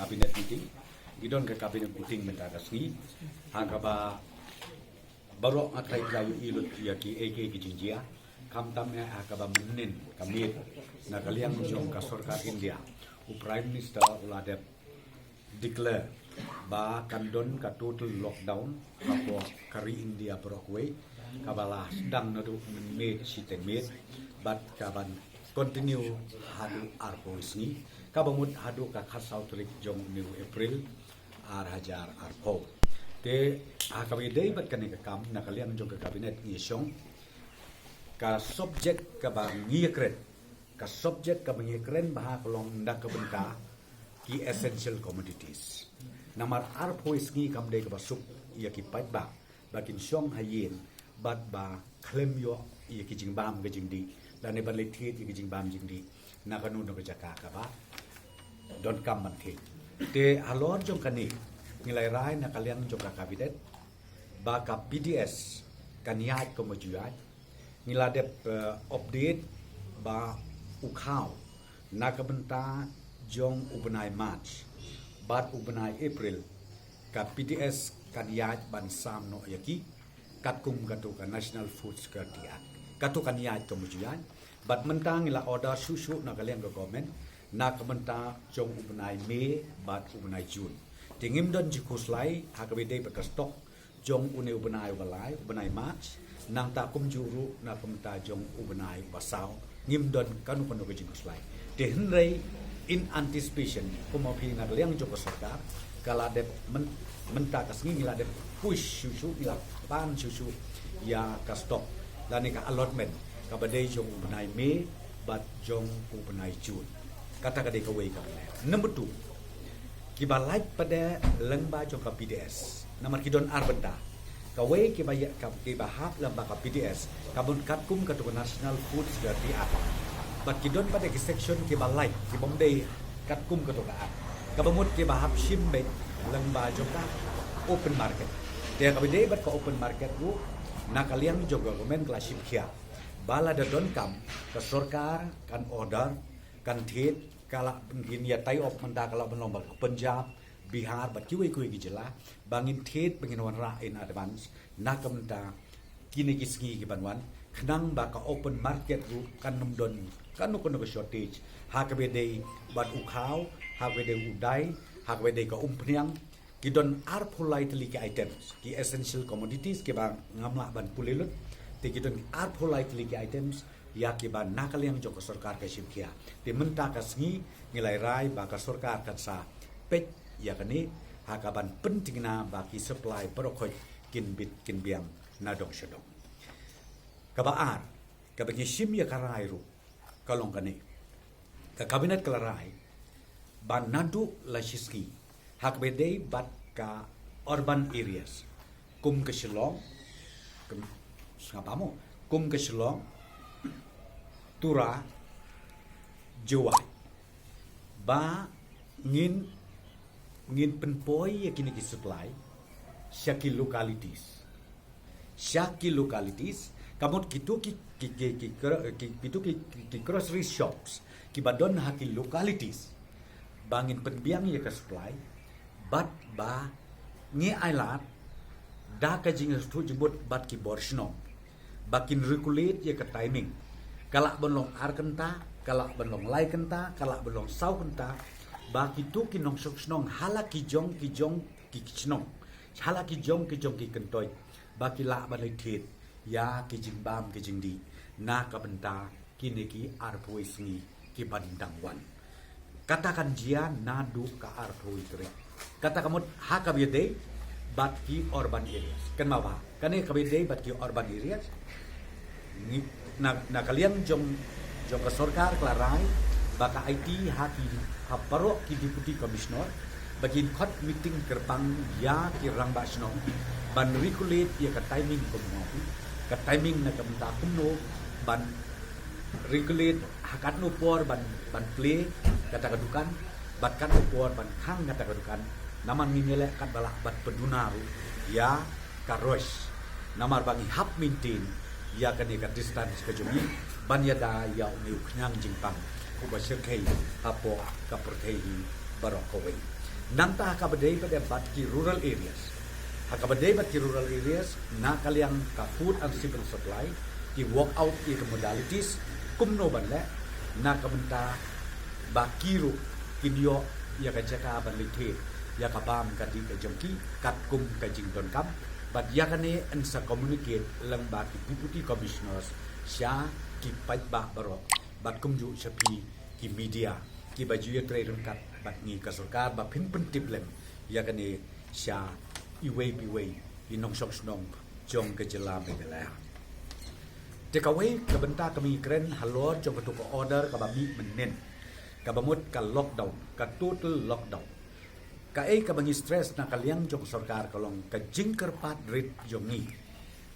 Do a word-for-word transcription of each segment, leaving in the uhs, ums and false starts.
Cabinet meeting. Ngi don ka cabinet meeting mynta ka sngi. Ha kaba baroh nga trai ka ïohi lut ïa ki ei ki ei ki jingjia. Khamtam eh ha kaba mynnin ka miet na ka liang jong ka sorkar India, u Prime Minister u la dep declare ba kan don ka total lockdown hapoh ka ri India baroh kawei, kaba la sdang naduh mynmiet shiteng miet bad kaban continue haduh arphew sngi, kaba mut haduh ka khatsaw tarik jong une u April ar hajar arphew. Te ha kaba ïadei bad kane ka kam, na ka liang jong ka cabinet ngi shong, ka subject kaba ngi ïakren, ka subject kaba ngi ïakren bha ka long na ka bynta ki essential commodities. Namar arphew sngi kam dei kaba suk ïa ki paidbah ba kin shong ha ïing bad ba khlem ïoh ïa ki jingbam ki jingdih, lane ban leit thied ïa ki jingbam jingdih na kano kano ka jaka kaba donkam ban thied. Te halor jong kane, ngi la rai na ka liang jong ka cabinet ba ka P D S kan ïaid kumba ju ïaid. Ngi la dep, eh, update ba u khaw na ka bynta jong u bnai March bad u bnai April, ka P D S kan ïaid ban sam noh ïa ki katkum kato ka National Food Security Act. Kato kan ïaid kumba ju ïaid. Bad mynta ngi la order shuh shuh na ka liang ka government na ka bynta jong u bnai May bad u bnai June. Te ngim don jingkhuslai ha kaba ïadei bad ka stock jong une u bnai uba lai, u bnai March, nangta kumjuh ruh na ka bynta jong u bnai uba saw, ngim don kano kano ka jingkhuslai. Te hynrei in anticipation, kumba phi, na ka liang jong ka sorkar ka la dep myn-, mynta ka sngi ngi la dep push shuh shuh, ngi la pan shuh shuh ïa ka stock lane ka allotment kaba dei jong u bnai May bad jong u bnai June. Kata ka dei kawei ka bnai. Number two, kiba lait pat de lyngba jong ka P D S. Namar ki don ar bynta. Kawei kiba ïa, ka, kiba hap lyngba ka P D S, ka bun katkum kato ka National Food Security Act. Bad ki don pat de ki section kiba lait, kibym dei katkum kato ka act. Kaba mut kiba hap shim beit lyngba jong ka open market. Te kaba dei bad ka open market ruh, na ka liang jong ka government ka la shim khia ba lada donkam, ka sorkar kan order, kan thied, ka la ngin ïa tie up mynta, ka la ban long bad ka Punjab, Bihar bad kiwei kiwei ki jylla, ba ngin thied, ba ngin wanrah in advance na ka bynta kine ki sngi ki ban wan, khnang ba ka open market ruh kan ym don kano kano ka shortage ha kaba dei bad u khaw, ha kaba dei u dai, ha kaba dei ka umphniang. Ki don arphew lai tylli ki items, ki essential commodities kiba ngam lah ban pule lut. Te ki don arphew lai tylli ki items ïa kiba na ka liang jong ka sorkar ka shim khia. Te mynta ka sngi ngi la rai ba ka sorkar kan sa peit ïa kane ha kaban pynthikna ba ki supply baroh khoit kin bit kin biang na dong sha dong. Kaba ar, kaba ngi shim ïa ka rai ruh ka long kane. Ka cabinet ka la rai ba naduh la shisngi ha kaba dei bad ka urban areas kum ka Shillong, kum, sngap mo, kum ka Shillong, Tura, Jowai, ba ngin, ngin pynpoi ïa kine ki supply sha ki localities. Sha ki localities, ka mut kito ki, ki, ki, ki, kro-, ki, kito ki, ki, ki grocery shops kiba don ha ki localities, ba ngin pynbiang ïa ka supply, bad ba ngi ailad da ka jingsngewthuh jingmut bad ki bor shnong ba kin regulate ïa ka timing. Ka lah ban long ar kynta, ka lah ban long lai kynta, ka lah ban long saw kynta, ba kito ki nongshong shnong ha la ki jong ki jong ki shnong, ha la ki jong ki jong ki kyntoit, ba ki lah ban leit thied ïa ki jingbam ki jingdih na ka bynta kine ki arphew sngi kiban dang wan. Kata kan jia naduh ka arphew tarik. Kata ka mut ha kaba ïadei bad ki urban areas. Kynmaw ba kane kaba ïadei bad ki urban areas, ngi, na, na ka liang jong, jong ka sorkar ka la rai ba ka aiti ha ki, ha baroh ki deputy commissioner ba kin khot meeting kyrpang ïa ki rangbah shnong ban regulate ïa ka timing kumno, ka timing na ka bynta kumno ban regulate ha katno por ban, ban plie kata ka dukan bad katno por ban khang kata ka dukan. Namar ngin ïaleh katba lah ban pynduna ruh ïa ka rush. Namar ba ngi hap maintain ïa kane ka distance ka jong ngi ban ïada ïa une u khñiang jingpang uba shyrkhei hapoh ka pyrthei hi baroh kawei. Nangta ha kaba dei pat bad ki rural areas. Ha kaba dei bad ki rural areas, na ka liang ka food and civil supply, ki work out ïa ka modalities, kumno ban leh, na ka bynta ba ki ruh kin ïoh ïa ka jaka ban leit thied ïa ka bam ka dih ka jong ki katkum ka jingdonkam. Bad ïa kane yn sa communicate lyngba ki deputy commissioners sha ki paidbah baroh, bad kumjuh sha phi ki media kiba ju ïatrei ryngkat bad ngi ka sorkar ba phin pyntip lem ïa kane sha iwei pa iwei i nongshong shnong jong ka jylla Meghalaya. Te kawei ka bynta kaba ngi kren halor jong kato ka order kaba mih mynnin, kaba mut ka lockdown, ka total lockdown. Kaei kaba ngi stress na ka liang jong ka sorkar ka long ka jingkyrpad rit jong ngi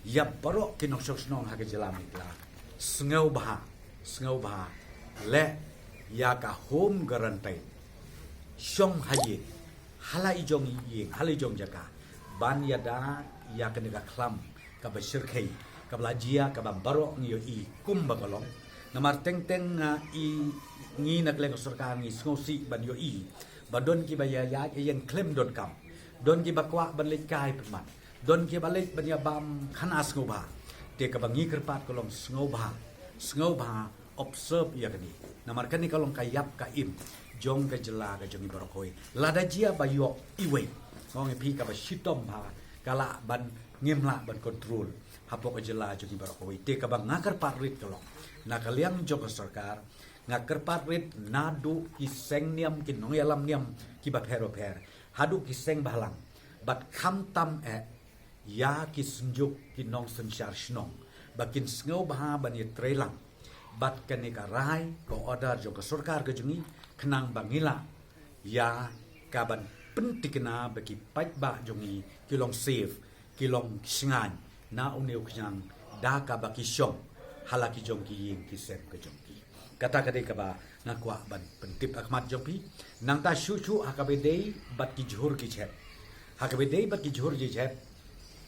ïa baroh ki nongshong shnong ha ka jylla Meghalaya, sngewbha, sngewbha leh ïa ka home quarantine. Shong ha ïing, ha la i jong i ïing, ha la i jong jaka, ban ïada ïa kane ka khlam kaba shyrkhei, kaba la jia, kaba baroh ngi ïohi kumba ka long. Namar teng teng, ah, i, ngi na ka liang ka sorkar ngi sngewsih ban ïohi ba don kiba ïa ïaid ïeng khlem donkam, don kiba kwah ban leit kai pynban, don kiba leit ban ïa bam khana sngewbha. Te kaba ngi kyrpad ka long sngewbha, sngewbha observe ïa kane. Namar kane ka long ka ïap ka im jong ka jylla ka jong ngi baroh kawei. Lada jia ba ïoh iwei, nga ong ïa phi, kaba shitom bha ka lah ban, ngim lah ban control hapoh ka jylla jong ngi baroh kawei. Te kaba nga kyrpad rit ka long, na ka liang jong ka sorkar, nga kyrpad rit naduh ki seng niam, ki nongïalam niam kiba pher bapher, haduh ki seng bhalang, bad khamtam eh ïa ki synjuk, ki nongsynshar shnong, ba kin sngewbha ban ïatreilang bad kane ka rai, ka order jong ka sorkar ka jong ngi, khnang ba ngi lah ïa kaban pyntikna ba ki paidbah jong ngi ki long safe, ki long shngaiñ na une u khñiang da kaba ki shong ha la ki jong ki ïing ki sem ka jong ki. Kata ka dei kaba nga kwah ban pyntip ha khmat jong phi. Nangta shuh shuh ha kaba dei bad ki jhur ki jhep. Ha kaba dei bad ki jhur ki jhep,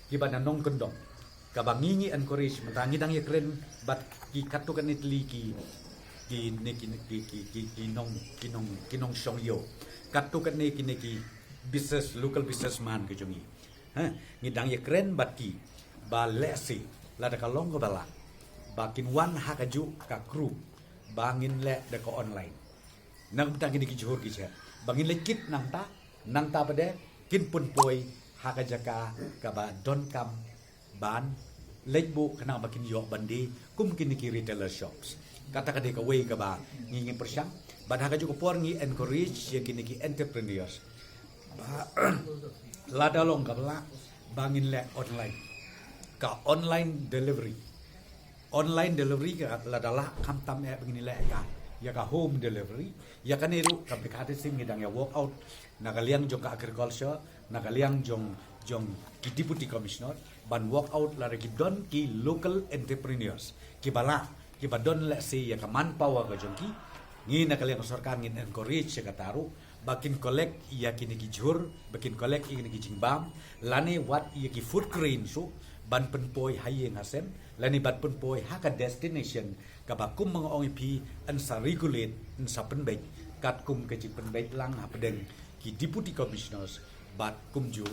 kiba na nongkyndong, kaba ngi, ngi encourage, mynta ngi dang ïakren bad ki katto katne tylli ki, ki ne, ki, ki nong, ki nong, ki nongshong ïew, katto katne kine ki business, local businessman ka jong ngi. Ha, ngi dang ïakren bad ki ba lehse lada ka long kaba lah, ba kin wan ha kajuh ka group, ba ngin leh da ka online. Na ka bynta kine ki jhur ki jhep, ba ngin leit kit nangta, nangta pat de kin pynpoi ha ka jaka kaba donkam ban leit buh, khnang ba kin ïoh ban die kum kine ki retailer shops. Kata ka dei kawei kaba ngi, ngi pyrshang. Bad ha kajuh ka por ngi encourage ïa kine ki entrepreneurs ba lada long kaba lah, ba ngin leh online, ka online delivery. Online delivery ka lada lah, khamtam eh ba ngin leh ka, ïa ka home delivery. Ïa kane ruh ka bynta ka dei sim ngi dang ïa work out na ka liang jong ka agriculture, na ka liang jong, jong ki deputy commissioner, ban work out lada ki don ki local entrepreneurs kiba lah, kiba don lehse ïa ka manpower ka jong ki. Ngi na ka liang sorkar ngin encourage ïa kata ruh, ba kin collect ïa kine ki jhur, ba kin collect ïa kine ki jingbam, lane wat ïa ki food grain shuh, ban pynpoi ha ïing ha sem, lane ban pynpoi ha ka destination kaba kum ma nga ong ïa phi, yn sa regulate, yn sa pynbeit katkum ka jingpynbeit lang hapdeng ki deputy commissioners bad kumjuh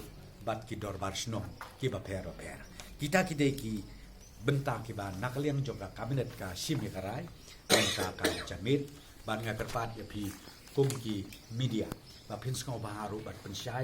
bad ki dorbar shnong kiba pher bapher. Kita ki dei ki bynta kiba na ka liang jong ka cabinet ka shim ïa ka rai, bynta ka jingmut, bad nga kyrpad ïa phi kum ki media ba phin sngewbha ruh ban pynshai